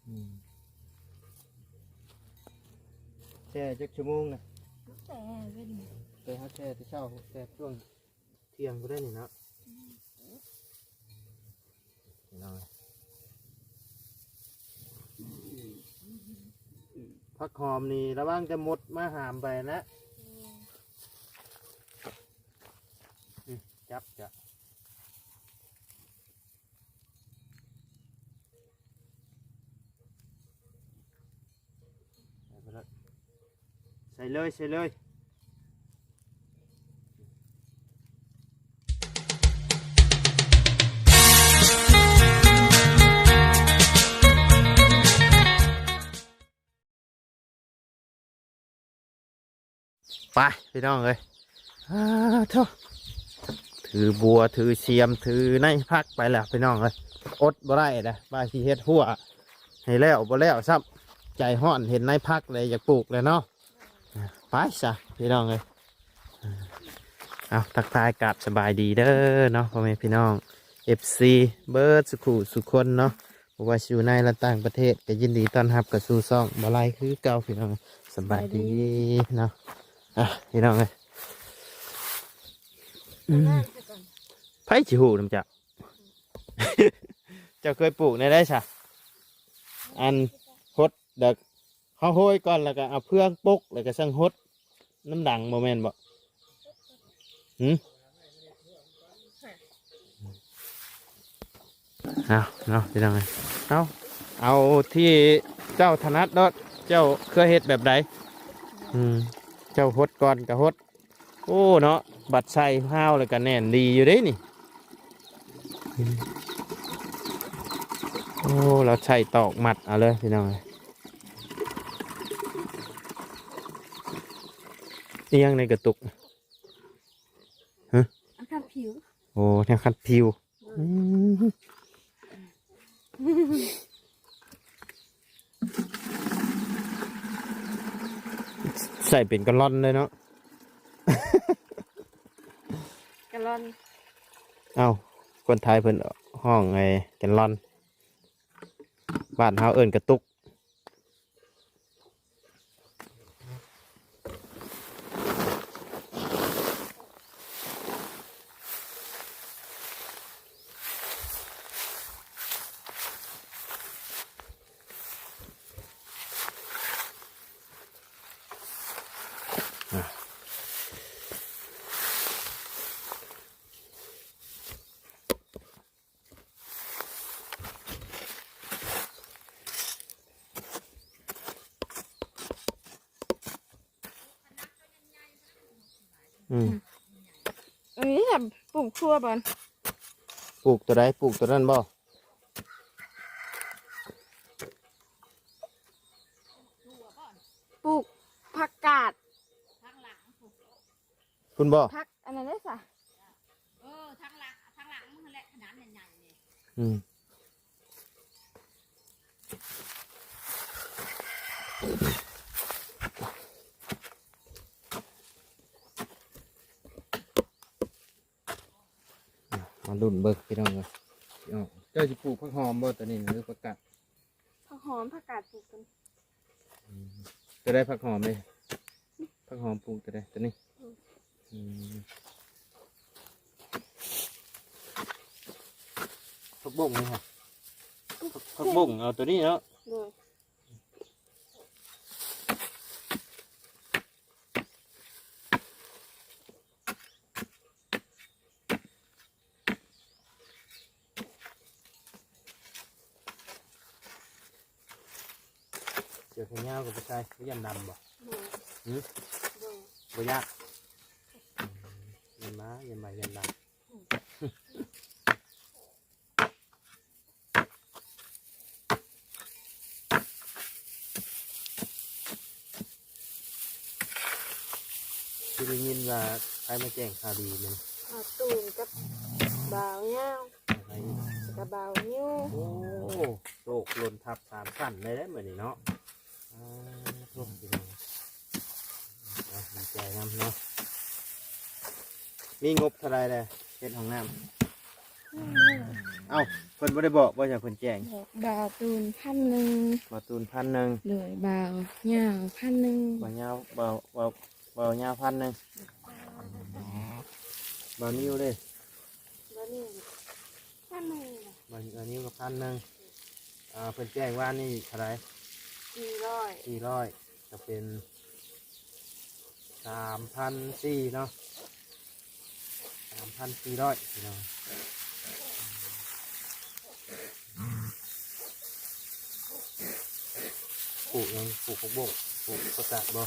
ອືມ ແຊ່ຈັກຊົ່ວໂມງນະ? ແຕ່ເວັນ ແຕ່ເຮົາແຊ່ແຕ່ເຊົ້າ ແຕ່ຊ່ວງທ່ຽງພຸ້ນໄດ໋ນີ້ເນາະ. ພີ່ນ້ອງ ຜັກຫອມນີ້ລະວັງແຕ່ມົດມາຫາມໄປນະ. ອືມ ອືມ ຈັບ ຈັບ. ໃສ່ເລີຍ ໃສ່ເລີຍ. ໄປພີ່ນ້ອງເອີຍ ອາໂທ້ ຖືບົວ ຖືຊຽມ ຖືໃນພັກໄປແລ້ວພີ່ນ້ອງເອີຍ. ອົດບໍ່ໄດ້ເດ້ ວ່າຊິເຮັດຮົ້ວໃຫ້ແລ້ວ ບໍ່ແລ້ວຊ້ຳ ໃຈຮ້ອນ ເຫັນໃນພັກແລ້ວຢາກປູກແລ້ວເນາະ. ໄປຊະພີ່ນ້ອງເອີຍ ເອົາ ທັກທາຍກາບສະບາຍດີເດີເນາະ ພໍ່ແມ່ພີ່ນ້ອງ ເອັຟຊີ ເບິດສູ່ຄູ່ສູ່ຄົນເນາະ. ບໍ່ວ່າຊິຢູ່ໃນ ແລະ ຕ່າງປະເທດ ກໍຍິນດີຕ້ອນຮັບເຂົ້າສູ່ຊ່ອງບ່າວໄລຄືເກົ່າພີ່ນ້ອງ. ສະບາຍດີເນາະ ອ່ະ ພີ່ນ້ອງເອີຍ ອືມ ໃຜຊິຮູ້ນຳເຈົ້າ? ເຈົ້າເຄີຍປູກແນວໃດຊະ? ອັນ ຫົດ ແລ້ວເຮົາໂຮຍກ່ອນ ແລ້ວກໍເອົາເຟືອງປົກ ແລ້ວກໍຈັ່ງຫົດ ນ້ຳດັງບໍ່ແມ່ນບໍ່? ຫື? ເອົາເນາະ ພີ່ນ້ອງເອີຍ ເອົາ ເອົາທີ່ເຈົ້າຖະໜັດໂລດ ເຈົ້າເຄີຍເຮັດແບບໃດ? ອືມ ເຈົ້າຫົດກ່ອນກໍຫົດ. ໂອ້ ເນາະ ບັດໃສ່ຮາວແລ້ວກໍແໜ້ນດີຢູ່ເດ້ນີ້. ໂອ້ ລາວໃສ່ຕອກມັດເອົາເລີຍ ພີ່ນ້ອງເອີຍ. ອີຫຍັງໃນກະຕຸກ? ຮະ? ອັນຂັດຜິວ. ໂອ້ ແນວຂັດຜິວ. ອືມ ໃສ່ເປັນກາລອນເລີຍເນາະ. ກາລອນ. ເອົ້າ ຄົນໄທເພິ່ນຮ້ອງໄອ້ກາລອນ ບ້ານເຮົາເອີ້ນກະຕຸກ. ອືມ ອັນນີ້ແຫຼະປູກທົ່ວບອນ ປູກຕົວໃດ? ປູກຕົວນັ້ນບໍ່? ປູກຜັກກາດ ພຸ້ນບໍ່? ຜັກອັນນັ້ນເດ້ຊະ. ເອີ ທາງຫຼັງ ທາງຫຼັງຫັ້ນແຫຼະ ຂະໜາດໃຫຍ່ໆນີ້. ອືມ ມາລຸ້ນເບິ່ງພີ່ນ້ອງເອີຍ ເຈົ້າຊິປູກຜັກຫອມບໍ່ ຕົວນີ້ ຫຼື ຜັກກາດ? ຜັກຫອມ ຜັກກາດປູກຕົວນີ້. ອືມ ຕົວໃດຜັກຫອມເດ? ຜັກຫອມປູກຕົວໃດ? ຕົວນີ້. ອືມ ອືມ ຜັກບົ້ງນີ້ຫະ? ຜັກ ຜັກບົ້ງ ເອົາຕົວນີ້ເນາະ. ໂດຍ. ເສື້ອແຂນຍາວກໍບໍ່ໃສ່ ບໍ່ຢ້ານດຳບໍ່? ບໍ່. ຫື? ບໍ່. ບໍ່ຢ້ານ? ອືມ ຢ້ານໝາ ຢ້ານໝາ ຢ້ານດຳ. ອືມ. ຄືໄດ້ຍິນວ່າໃຜມາແຈ້ງຂ່າວດີມື້ນີ້? ອາຕູນກັບບ່າວຍາວ ແລ້ວໃຜອີກ? ກັບບ່າວຍິວ. ໂອ້ ໂລກຫຼົ່ນທັບສາມຊັ້ນເລີຍເດ້ມື້ນີ້ເນາະ. ອາ ໂທດ ພີ່ນ້ອງ ດີໃຈນຳເນາະ. ມີງົບເທົ່າໃດແດ່ເຮັດຫ້ອງນ້ຳ? ເອົ້າ ເພິ່ນບໍ່ໄດ້ບອກບໍ່ ຫຍັງເພິ່ນແຈ້ງ? ບອກບ່າວຕູນພັນໜຶ່ງ ບ່າວຕູນພັນໜຶ່ງ ໂດຍ ບ່າວຍາວພັນໜຶ່ງ ບ່າວຍາວ ບ່າວ ບ່າວ ບ່າວຍາວພັນໜຶ່ງ ບ່າວນິວເດ້ ບ່າວນິວພັນໜຶ່ງ ບ່າວ ບ່າວນິວກໍພັນໜຶ່ງ ອ່າ ເພິ່ນແຈ້ງວ່ານີ້ເທົ່າໃດ? ສີ່ຮ້ອຍ ສີ່ຮ້ອຍ ກໍເປັນ ສາມພັນສີ່ເນາະ ສາມພັນສີ່ຮ້ອຍພີ່ນ້ອງ ປູກຫຍັງ? ປູກຜັກບົ້ງ ປູກຜັກກາດບໍ່?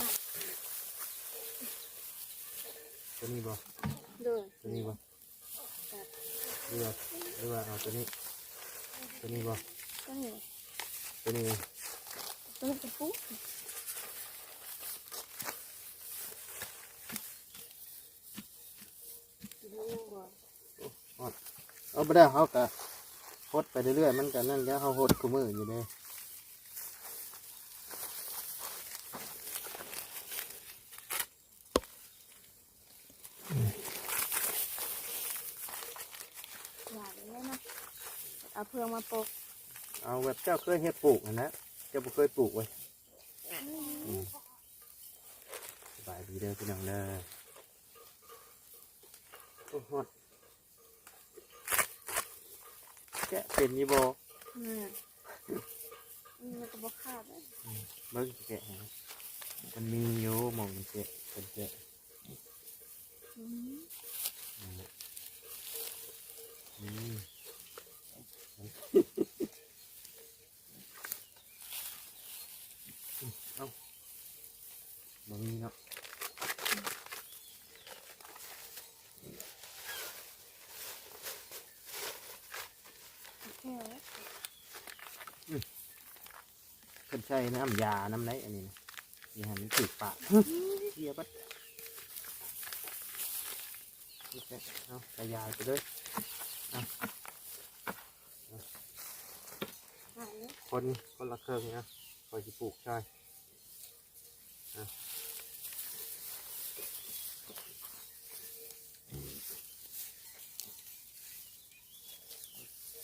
ໂຕນີ້ບໍ່? ໂດຍ ໂຕນີ້ບໍ່? ຫຼືວ່າ ຫຼືວ່າເອົາໂຕນີ້ ໂຕນີ້ບໍ່? ໂຕນີ້ ໂຕນີ້ ໂຕນີ້ກະປູກ ກິນແລ້ວຍັງບໍ່? ໂອ້ ຮອດ ເອົາ ບໍ່ໄດ້ ເຮົາກະຫົດໄປເລື້ອຍໆ ມັນກະນັ້ນແຫຼະ ເຮົາຫົດຄູ່ມື້ຢູ່ເດ້. ຫວານເລີຍເນາະ ເອົາເຟືອງມາປົກ ເອົາແບບເຈົ້າເຄີຍເຮັດປູກຫັ້ນນະ ເຈົ້າບໍ່ເຄີຍປູກເວີຍ. ອືມ ສະບາຍດີເດີພີ່ນ້ອງເດີ ໂອ້ ຮອດ. ແກະເປັນຢູ່ບໍ່? ແມ່ນ ອືມ ມັນກໍບໍ່ຂາດເດ້. ອືມ ເບິ່ງຊິແກະໃຫ້ ມັນມີຢູ່ໝ່ອງມັນແກະ ເພິ່ນແກະ. ອືມ ນັ້ນແຫຼະ ອືມ. ເອົ້າ ບໍ່ມີເນາະ ໂອເຄແລ້ວ ອືມ ເພິ່ນໃສ່ນ້ຳຢານຳໄດ໋ ອັນນີ້ນະ ຊິໃຫ້ມັນຖືກປາກ ເຄຍບັດ. ເອົາ ຂະຫຍາຍໄປເລີຍ ເອົາ ຄົນ ຄົນລະເຄິ່ງນະ ຂ້ອຍຊິປູກຊ່ອຍ ເອົາ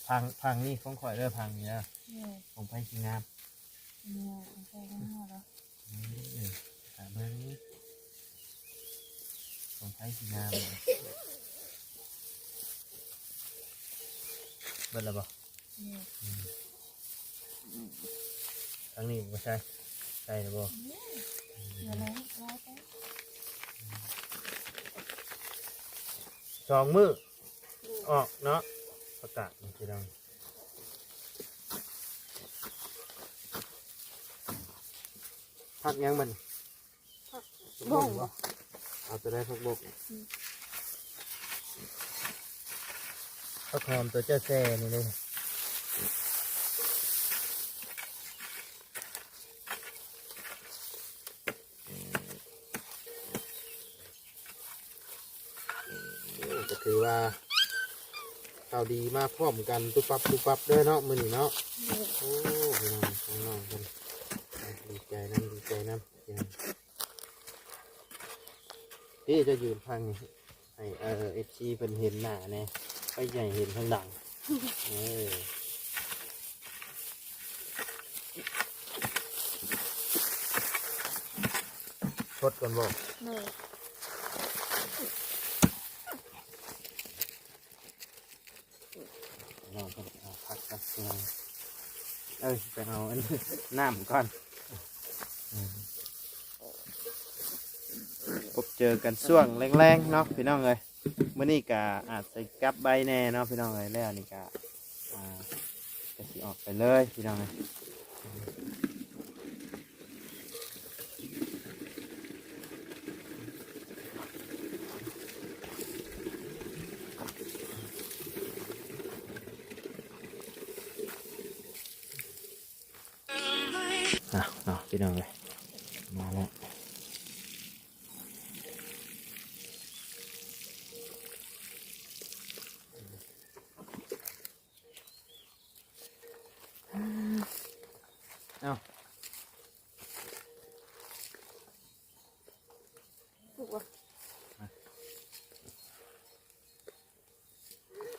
ພັງ ພັງນີ້ຂອງຂ້ອຍເດີ ພັງນີ້ເດີ ຂອງໃຜຊິງາມ? ເອີ ເບິ່ງຂອງໃຜຊິງາມ ເບິດແລ້ວບໍ່? ອືມ ທາງນີ້ບໍ່ໃສ່ ໃສ່ແລ້ວບໍ່? ອືມ ສອງມື້ອອກເນາະ ປະກາດນີ້ພີ່ນ້ອງ. ຜັກຫຍັງມັນ? ຜັກບົ້ງບໍ່? ເອົາໂຕໃດຜັກບົ້ງ? ອືມ ຜັກຫອມໂຕເຈົ້າແຊ່ນີ້ເດ້. ໂອ້ ກໍຖືວ່າຂ່າວດີມາພ້ອມກັນ ປຸບປັບປຸບປັບເດີເນາະ ມື້ນີ້ເນາະ. ໂດຍ ໂອ້ ພີ່ນ້ອງ ນ້ອງໆເພິ່ນ ດີໃຈນຳ ດີໃຈນຳ. ເດ້ ເຈົ້າຢືນຟັງໃຫ້ ເອີ ເອັຟຊີເພິ່ນເຫັນໜ້າແດ່ ໄປໃຫຍ່ເຫັນທາງຫຼັງ ເອີ. ສົດກ່ອນບໍ່? ໂດຍ ນ້ອງເພິ່ນເອົາຜັກກັບເຄື່ອງ ເອີ ໄປເອົາອັນ ນ້ຳກ່ອນ. ພົບເຈີກັນຊ່ວງແລງໆເນາະ ພີ່ນ້ອງເອີຍ. ມື້ນີ້ກະອາດຊິກັບໄວແດ່ເນາະ ພີ່ນ້ອງເອີຍ. ແລ້ວນີ້ກະ ອ່າ ກະຊິອອກໄປເລີຍ ພີ່ນ້ອງເອີຍ. ອ່ະເນາະ ພີ່ນ້ອງເອີຍ ມາແລ້ວ. ເອົ້າ ສຸກບໍ່?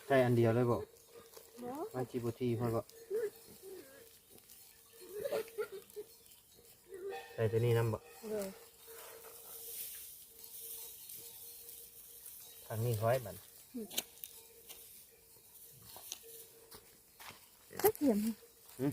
ໃສ່ ອັນດຽວເລີຍບໍ່? ບໍ່ ມັນຊິບໍ່ຖີ່ໂພດບໍ່? ໃສ່ຕົວນີ້ນຳບໍ່? ໂດຍ ທາງນີ້ຄ່ອຍບັດ ອືມ ກະທຽມ ຫຶ?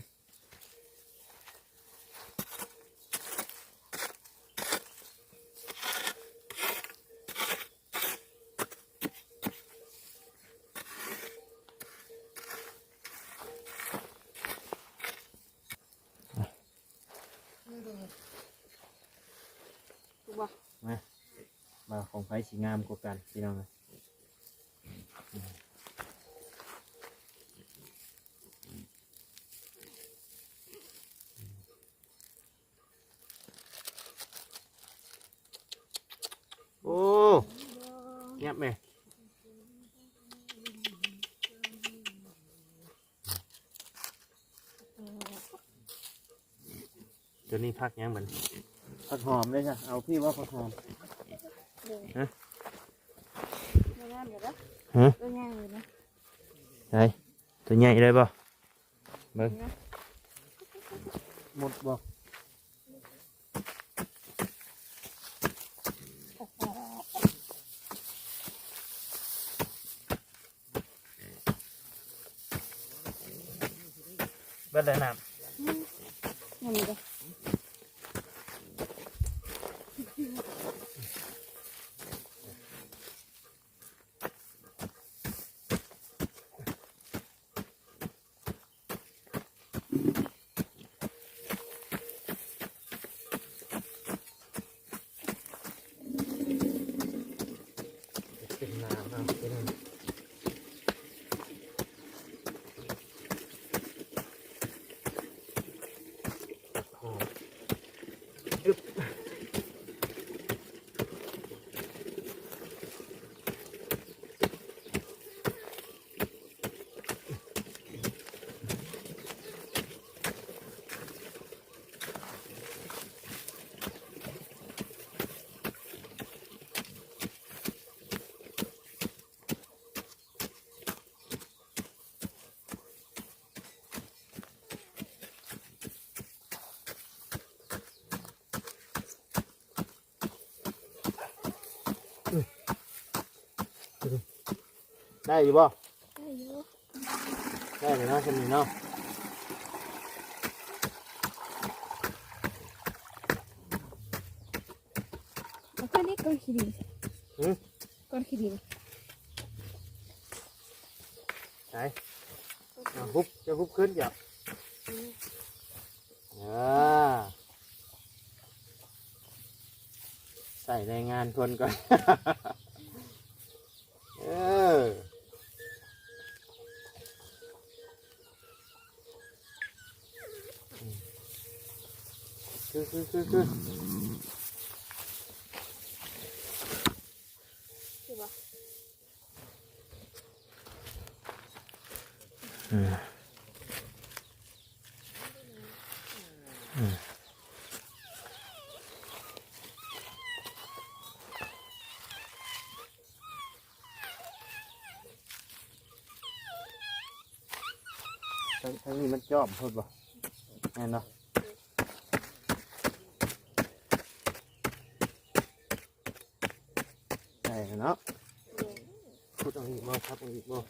ມາ ວ່າຂອງໃຜຊິງາມກວ່າກັນ ພີ່ນ້ອງເອີຍ. ໂອ້ ຫຍັບແມ່ ຕົວນີ້ຜັກຫຍັງບັດນີ້? ຜັກຫອມເດ້ຊະ ເອົາພີ້ວ່າຜັກຫອມ ໂດຍ ຮະ ງາມຢູ່ເດ້ ຮະ ຕົວໃຫຍ່ຢູ່ນະ ໃສ ຕົວໃຫຍ່ເລີຍບໍ່? ເບິ່ງ ໝົດບໍ່? ເບິດແລ້ວນ້ຳ ອືມ ຍັງມີເດ້. ເປັນນ້ຳເນາະ ເປັນນ້ຳ ຫອມ ອຶບ. ໄດ້ຢູ່ບໍ່? ໄດ້ຢູ່ ໄດ້ເລີຍເນາະ ຊ່ຳນີ້ເນາະ. ເອົາຂຶ້ນອີກ ກ້ອນຂີ້ດິນ ຫື? ກ້ອນຂີ້ດິນ ໃສ ອາ ຫຸບ ຈະຫຸບຂຶ້ນເຈົ້າ ອືມ ເອີ ໃສ່ແຮງງານຄົນກ່ອນ ເອີ. ຄື ຄື ຄື ຄື ຄືບໍ່? ອືມ ອືມ. ທາງ ທາງນີ້ມັນຈອມໂພດບໍ່? ແມ່ນບໍ່? ໄດ້ແລ້ວເນາະ ໂດຍ ຂຸດເອົາອີກບໍ່? ທັບເອົາອີກບໍ່?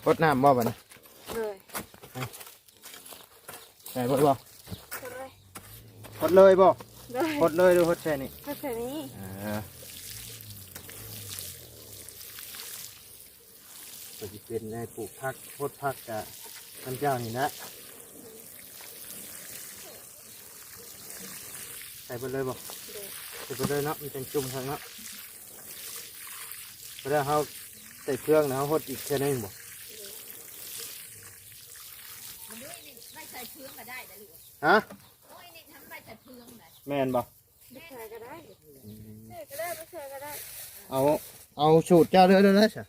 ຫົດນ້ຳບໍ່ບັດນີ້? ໂດຍ. ໃສ່ເບິດບໍ່? ເບິດເລີຍ. ຫົດເລີຍບໍ່? ໂດຍ. ຫົດເລີຍຫຼືຫົດໃສ່ນີ້? ຫົດໃສ່ນີ້. ເອີ ກໍຊິເປັນໄດ້ປູກຜັກ ຫົດຜັກກະນຳເຈົ້ານີ້ແຫຼະ. ໃສ່ເບິດເລີຍບໍ່? ໂດຍ. ໃສ່ເບິດເລີຍເນາະ ມັນຈັ່ງຈຸ່ມຄັກເນາະ. ເວລາເຮົາໃສ່ເຄື່ອງນະ ເຮົາຫົດອີກເທື່ອໜຶ່ງບໍ່? ໂດຍ. ມື້ນີ້ໄວ້ໃສ່ເຄື່ອງກໍໄດ້ເດ້ລູກ. ຮະ? ໂອ້ຍ ນີ້ທຳໄວ້ໃສ່ເຄື່ອງໄດ້. ແມ່ນບໍ່? ບໍ່ໃສ່ກໍໄດ້. ອືມ. ໃສ່ກໍໄດ້ ບໍ່ໃສ່ກໍໄດ້. ເອົາ ເອົາສູດເຈົ້າເລີຍ ເລີຍຊະ.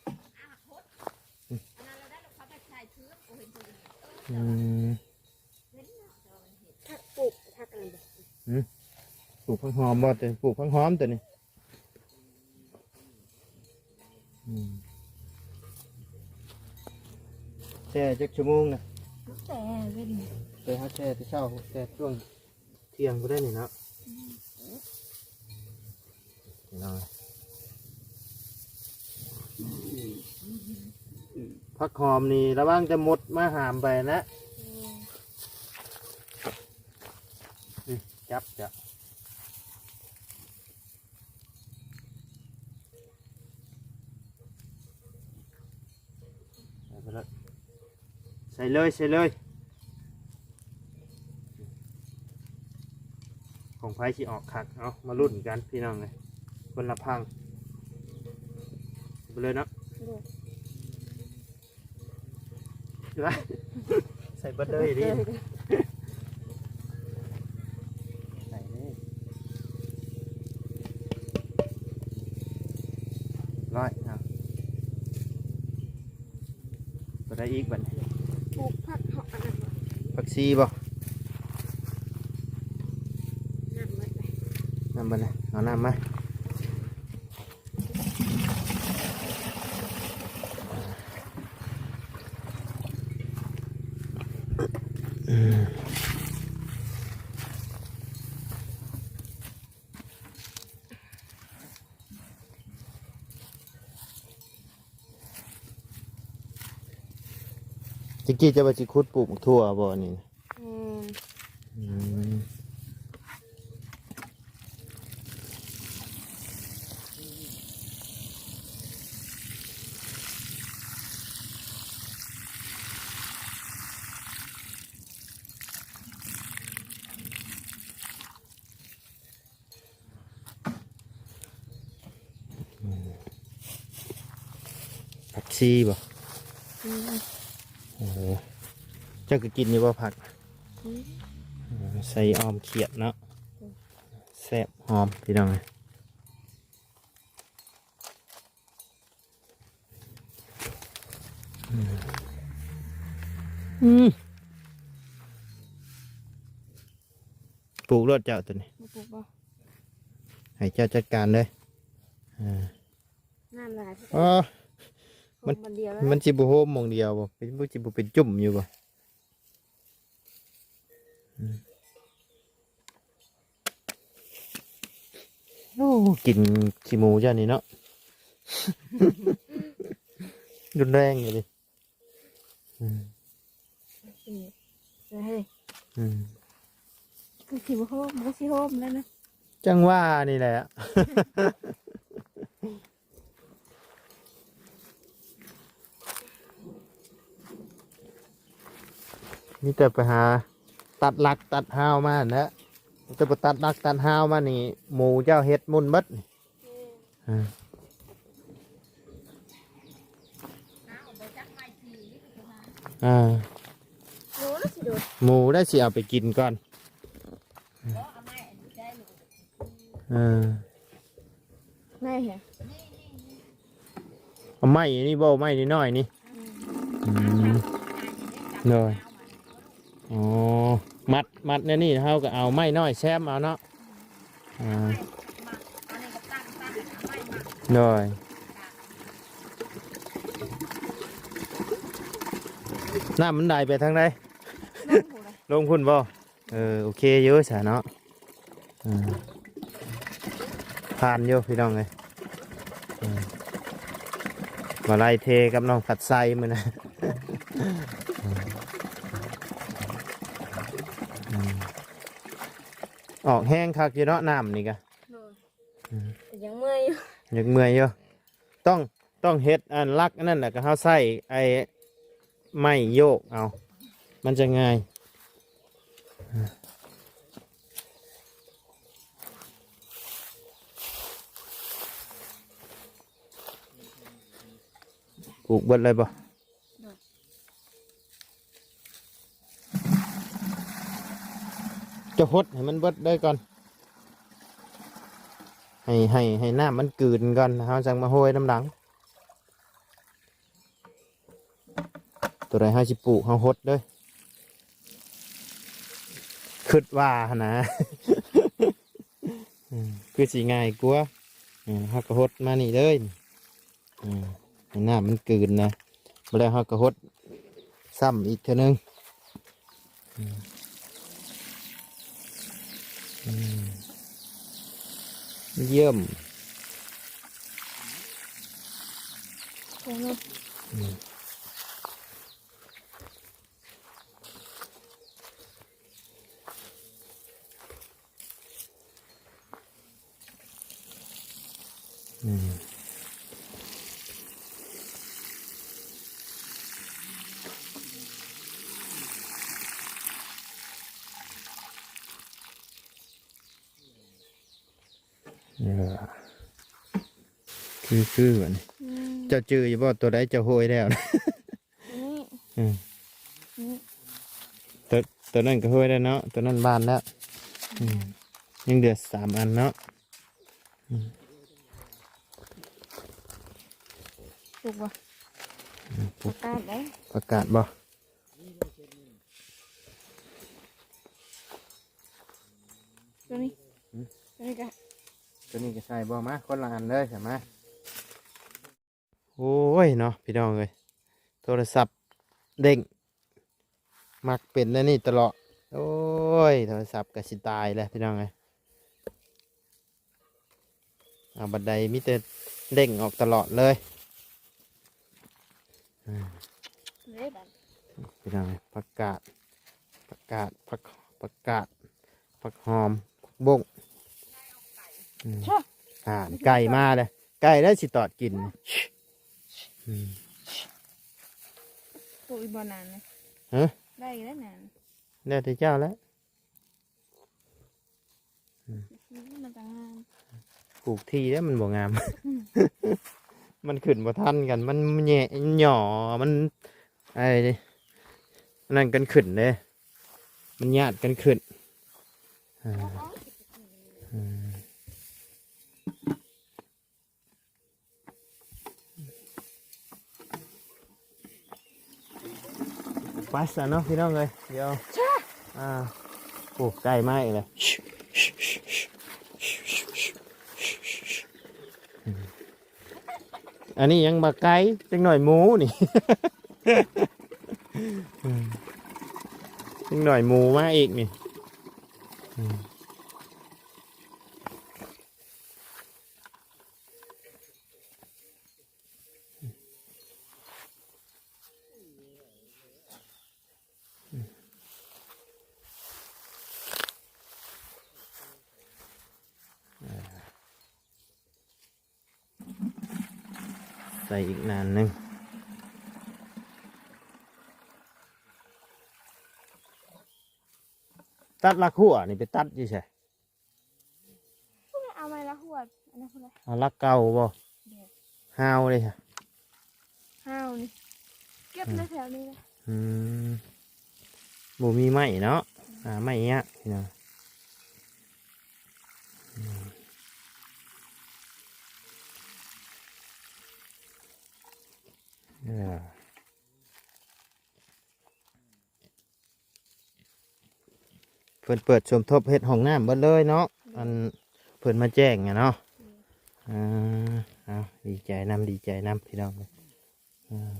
ອືມ. ຜັກປຸກ ຜັກອັນນັ້ນບໍ່? ຫືມ ປູກຜັກຫອມບໍ່? ໂຕ ປູກຜັກຫອມໂຕນີ້. ອືມ ແຊ່ຈັກຊົ່ວໂມງນະ? ແຊ່ເວັນ ແຕ່ເຮົາແຊ່ແຕ່ເຊົ້າ ແຕ່ຊ່ວງທ່ຽງພຸ້ນໄດ໋ນີ້ເນາະ. ອືມ ພີ່ນ້ອງ ຜັກຫອມນີ້ລະວັງແຕ່ມົດມາຫາມໄປນະ. ອືມ ນີ້ ຈັບ ຈັບ. ໃສ່ໄປເລີຍ ໃສ່ເລີຍ ໃສ່ເລີຍ. ຂອງໃຜຊິອອກຄັກ? ເອົາ ມາລຸ້ນກັນພີ່ນ້ອງເອີຍ ຄົນລະພັງ. ໄປເລີຍເນາະ. ໂດຍ. ໃສ່ເບິດເລີຍ ໃສ່ເບິດເລີຍ ດີ ໃສ່ເລີຍ. ຮ້ອຍ ເອົາ ຕົວໃດອີກບັດນີ້? ປູກຜັກເນາະ ອັນນັ້ນບໍ່? ຜັກຊີບໍ່? ນ້ຳເບິດເລີຍ ນ້ຳເບິດເລີຍ ເອົານ້ຳມາ. ຕະກີ້ເຈົ້າວ່າຊິຂຸດປູກໝາກຖົ່ວບໍ່ນີ້? ແມ່ນ. ອືມ. ອືມ ຜັກຊີບໍ່? ອືມ ເອີ ເຈົ້າກໍກິນຢູ່ບໍ່ຜັກ? ອືມ ເອີ ໃສ່ອອມຂຽດເນາະ. ອືມ ແຊບຫອມ ພີ່ນ້ອງເອີຍ. ອືມ ອືມ ປູກໂລດເຈົ້າໂຕນີ້ ບໍ່ປູກບໍ່? ໃຫ້ເຈົ້າຈັດການເລີຍ. ອ່າ ນ້ຳຫຼາຍ ອໍ ມັນ ມັນຊິບໍ່ໂຮມໝ່ອງດຽວບໍ່? ເປັນ ມັນຊິບໍ່ເປັນຈຸ້ມຢູ່ບໍ່? ອືມ ໂອ້ ກິນຂີ້ໝູເຈົ້ານີ້ເນາະ ຮຸນແຮງຢູ່ນີ້. ອືມ ເອີ ອືມ ຄືຊິບໍ່ໂຮມ ບໍ່ຊິໂຮມແລ້ວນະ ຈັ່ງວ່ານີ້ແຫຼະ. ມີແຕ່ໄປຫາຕັດຫຼັກຕັດຮາວມາຫັ້ນແຫຼະ ມີແຕ່ບໍ່ຕັດຫຼັກຕັດຮາວມານີ້ ໝູເຈົ້າເຮັດໝຸ່ນເບິດ. ເອີ ອ່າ ໝູໄດ້ຊິເອົາໄປກິນກ່ອນ. ເອີ ໄມ້ຫຍັງ? ເອົາໄມ້ນີ້ບໍ່? ໄມ້ນ້ອຍໆນີ້. ອືມ ອືມ ໂດຍ. ອໍ ມັດ ມັດແນວນີ້ ເຮົາກໍເອົາໄມ້ນ້ອຍແຊມເອົາເນາະ. ອ່າ ໂດຍ. ນ້ຳມັນໄຫຼໄປທາງໃດ? ລົງພຸ້ນ ລົງພຸ້ນບໍ່? ເອີ ໂອເຄຢູ່ຊະເນາະ. ເອີ ຜ່ານຢູ່ພີ່ນ້ອງເອີຍ. ເອີ ມາໄລ່ເທກັບນ້ອງພັດໄຊມື້ນະ. ເອີ ເອີ ອອກແຮງຄັກຢູ່ເນາະ ນ້ຳນີ້ກະ. ໂດຍ. ອືມ ຍັງເມື່ອຍຢູ່ ຍັງເມື່ອຍຢູ່. ຕ້ອງ ຕ້ອງເຮັດອັນຫຼັກອັນນັ້ນ ແລ້ວກໍເຮົາໃຊ້ໄອ້ໄມ້ໂຍກເອົາ ມັນຈະງ່າຍ. ປູກເບິດເລີຍບໍ່? ໂດຍ. ຈະຫົດໃຫ້ມັນເບິດເລີຍກ່ອນ ໃຫ້ ໃຫ້ ໃຫ້ນ້ຳມັນກືນກ່ອນ ເຮົາຈັ່ງມາໂຮຍນຳຫຼັງ. ຕົວໃດເຮົາຊິປູກ ເຮົາຫົດເລີຍ ຄິດວ່າຫັ້ນນະ. ອືມ ຄືຊິງ່າຍກວ່າ. ອືມ ເຮົາກໍຫົດມານີ້ເລີຍ. ອືມ ໃຫ້ນ້ຳມັນກືນນະ ບາດແລ້ວເຮົາກໍຫົດຊ້ຳອີກເທື່ອໜຶ່ງ. ອືມ ອືມ ຢ້ຽມ. ໂອ້ໂຫ ອືມ ອືມ ເອີ ຄື ຄືບັດນີ້ ອືມ ເຈົ້າຈື່ຢູ່ບໍ່ ຕົວໃດເຈົ້າໂຫຍແລ້ວ? ນີ້ ອືມ ນີ້ ຕົວ ຕົວນັ້ນກໍໂຫຍແລ້ວເນາະ ຕົວນັ້ນບານແລ້ວ. ອືມ ອືມ ຍັງເຫຼືອສາມອັນເນາະ. ອືມ ປູກບໍ່? ອືມ ປູກ ປະກາດໄດ້ ປະກາດບໍ່? ຕົວນີ້ ຫືມ ຕົວນີ້ກະ ຕົວນີ້ກະໃສ່ບໍ່? ມາ ຄົນລະອັນເລີຍ ມາ. ໂອ້ຍເນາະ ພີ່ນ້ອງເອີຍ ໂທລະສັບເດ້ງ ມັກເປັນແນວນີ້ຕະຫຼອດ. ໂອ້ຍ ໂທລະສັບກໍຊິຕາຍແລ້ວ ພີ່ນ້ອງເອີຍ. ເອົາບັນໄດມີແຕ່ເດ້ງອອກຕະຫຼອດເລີຍ. ອືມ ເດ້ບັດ ພີ່ນ້ອງເອີຍ ຜັກກາດ ຜັກກາດ ຜັກ ຜັກກາດ ຜັກຫອມ ຜັກບົ້ງ. ອືມ ຊະ ອ່າ ໄກ່ມາເລີຍ ໄກ່ໄດ້ຊິຕອດກິນ. ອືມ ປູກອີກບໍ່ນານນະ? ຮະ? ໄດ້ແລ້ວນານ ແລ້ວແຕ່ເຈົ້າແຫຼະ. ອືມ ມັນກໍງາມ ປູກທີ່ແລ້ວມັນບໍ່ງາມ. ອືມ ມັນຂຶ້ນບໍ່ທັນກັນ ມັນແຫຍ່ ຫຍໍ້ ມັນ ໄອ້ ອັນນັ້ນກັນຂຶ້ນເດ້ ມັນຍາດກັນຂຶ້ນ. ອ່າ ອືມ ໄປຊະເນາະ ພີ່ນ້ອງເອີຍ ດຽວ ອ່າ ໂອ້ ໄກ່ມາອີກແລ້ວ. ອັນນີ້ຍັງບໍ່ໄກ່ ຈັກໜ້ອຍໝູນີ້ ຈັກໜ້ອຍໝູມາອີກນີ້. ໃສ່ອີກໜ້າໜຶ່ງ. ຕັດຫຼັກຮົ້ວນີ້ໄປຕັດຢູ່ໃສ? ເອົາໄມ້ລະຮວດ ອັນນັ້ນພຸ້ນແຫຼະ ເອົາຫຼັກເກົ່າບໍ່? ໂດຍ ຮາວເດ້ ຮາວນີ້ ເກັບໃນແຖວນີ້ແຫຼະ. ອືມ ບໍ່ມີໄມ້ເນາະ ຫາໄມ້ຍາກພີ່ນ້ອງ. ອືມ ເອີ ເພິ່ນເປີດສົມທົບເຮັດຫ້ອງນ້ຳເບິດເລີຍເນາະ ໂດຍ ອັນເພິ່ນມາແຈ້ງອະເນາະ. ໂດຍ ອ່າ ເອົາ ດີໃຈນຳ ດີໃຈນຳ ພີ່ນ້ອງ. ອ່າ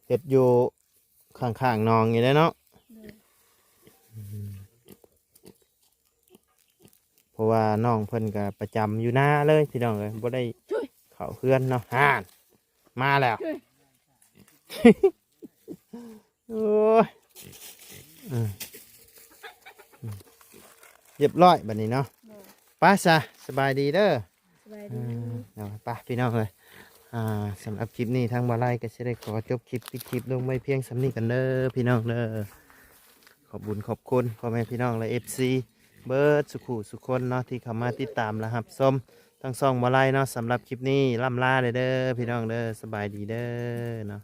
ເຮັດຢູ່ຂ້າງໆໜອງນີ້ແຫຼະເນາະ. ໂດຍ ອືມ ເພາະວ່ານ້ອງເພິ່ນກໍປະຈຳຢູ່ນາເລີຍ ພີ່ນ້ອງເອີຍ ບໍ່ໄດ້ເຂົ້າເຮືອນເນາະ. ຫານ ມາແລ້ວ ໂອ້ຍ ອືມ ອືມ ຮຽບຮ້ອຍບັດນີ້ເນາະ. ໂດຍ ໄປຊະ ສະບາຍດີເດີ. ສະບາຍດີ ເອີ ເອົາ ໄປພີ່ນ້ອງເອີຍ. ອ່າ ສຳລັບຄລິບນີ້ທາງບ່າວໄລກໍຊິໄດ້ຂໍຈົບຄລິບ ປິດຄລິບລົງໄວ້ພຽງສ່ຳນີ້ກັນເດີພີ່ນ້ອງເດີ. ຂອບບຸນຂອບຄຸນພໍ່ແມ່ພີ່ນ້ອງ ແລະ ເອັຟຊີ ເບິດສູ່ຄູ່ສູ່ຄົນເນາະ ທີ່ເຂົ້າມາຕິດຕາມ ແລະ ຮັບຊົມທາງຊ່ອງບ່າວໄລເນາະ. ສຳລັບຄລິບນີ້ລ່ຳລາເດີພີ່ນ້ອງເດີ ສະບາຍດີເດີເນາະ.